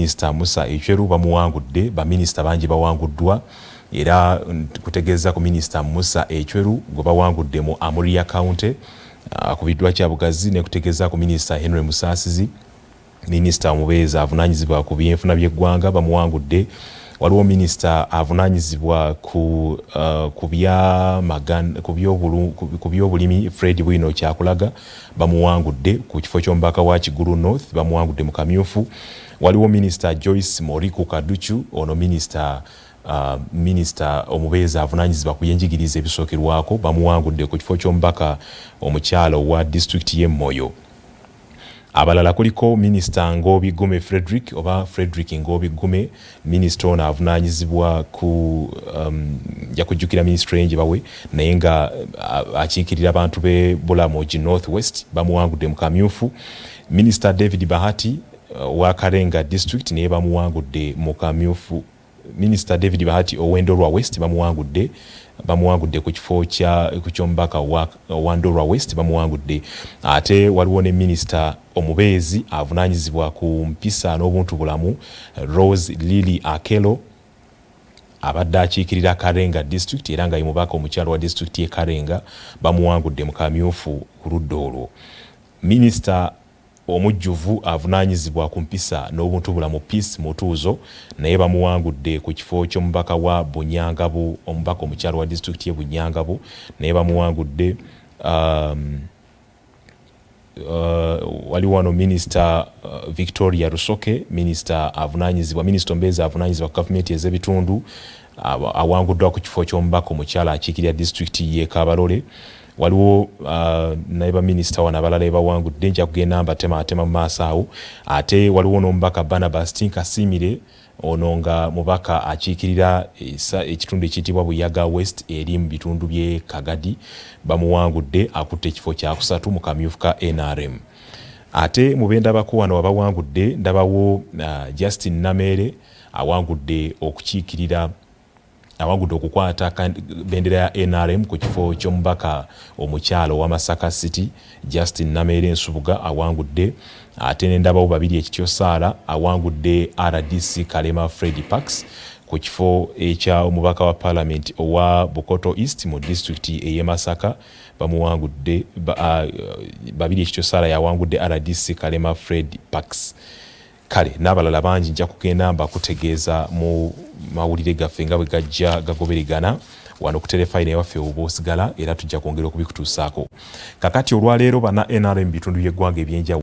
Minisita Musa Ecweru bamuwangudde. Baminisita bangi bawanguddwa, era kutegeeza ku Minisita Musa Ecweru gwe bawangudde mu Amuria County, akubiddwa Kyabugazi, nekutegeeza ku Minisita Henry Musaasizi, minisita omubeezi avunaanyizibwa ku byenfuna by'eggwanga, bamuwangudde. Waliwo minisita avunaanyizibwa ku byobulimi, Fred Bwino Kyakulaga, bamuwangudde ku kifo ky'omubaka wa Kigulu North, bamuwangudde mu kamyufu. Waliwo Minisita Joyce Moriku Kaducu, ono minisita omubeezi avunaanyizibwa ku byenjigiriza ebisookerwako, bamuwangudde ku kifo ky'omubaka omukyala owa disitulikiti y'e Moyo. Abalala kuliko Minisita Ngobi Gume Frederick, oba Frederick Ngobi Gume. Minisita ono avunaanyizibwa ku nja kujjukira minisitule ye bawe, naye nga akiikirira abantu b'e Bulamogi North West, bamuwangudde mu kamyufu. Minisita David Bahati wa Karenga District naye bamuwangudde mu kamyufu. Minisita David Bahati ow'e Ndorwa West bamuwangudde ku kifo ky'omubaka wa Ndorwa West, bamuwangudde. Ate waliwo ne minisita omubeezi avunaanyizibwa ku mpisa n'obuntu bulamu, Rose Lily Akelo, abadde akiikirira Karenga District era nga ye mubaka omukyalo wa disitulikiti y'e Karenga, bamuwangudde mu kamyufu ku ludda olwo. Minisita omujjuvu avunaanyizibwa ku mpisa n'obuntu bulamu, Peace Mutuuzo, naye bamuwangudde ku kifo ky'omubaka wa Bunyangabu, omubaka omukyalo wa disitulikiti y'e Bunyangabu, naye bamuwangudde. Waliwo wano Minisita Victoria Rusoke, minisita avunaanyizibwa, minisita omubeezi avunaanyizibwa ku gavumenti ez'ebitundu, awanguddwa ku kifo ky'omubaka omukyala akiikirira disitulikiti y'e Kabarole. Waliwo naye baminisita wano abalala ebawangudde, nja kugenda mbatemaatema mu maaso awo. Ate waliwo n'omubaka Barnabas Tinkasiimire, ono nga mubaka akiikirira ekitundu ekiyitibwa Buyaga West eri mu bitundu by'e Kagadi, bamuwangudde, akutte ekifo kyakusatu mu kamyufu ka NRM. Ate mu bendabako wano abawangudde, ndabawo Justin Nameere, awangudde okukiikirira, awangudde okukwata bendera ya NRM ku kifo ky'omubaka omukyalo owa Masaka City. Justin Nameere Nsubuga awangudde. Ate nendabawo babiri ekityo Saara, awangudde RDC Kalema Fred Parks ku kifo ekya omubaka wa Parliament owa Bukoto East mu disitulikiti ey'e Masaka, bamuwangudde. Babiri ekityo Saara yawangudde RDC Kalema Fred Parks. Kale n'abalala bangi, nja kugenda mbakutegeeza mu mawulire gaffe nga bwe gajja gagoberegana wano ku terefayina ewaffe oba osigala, era tujja kwongera okubikutuusaako. Kakati olwaleero banna NRM bitundu by'eggwanga ebyenjawulo.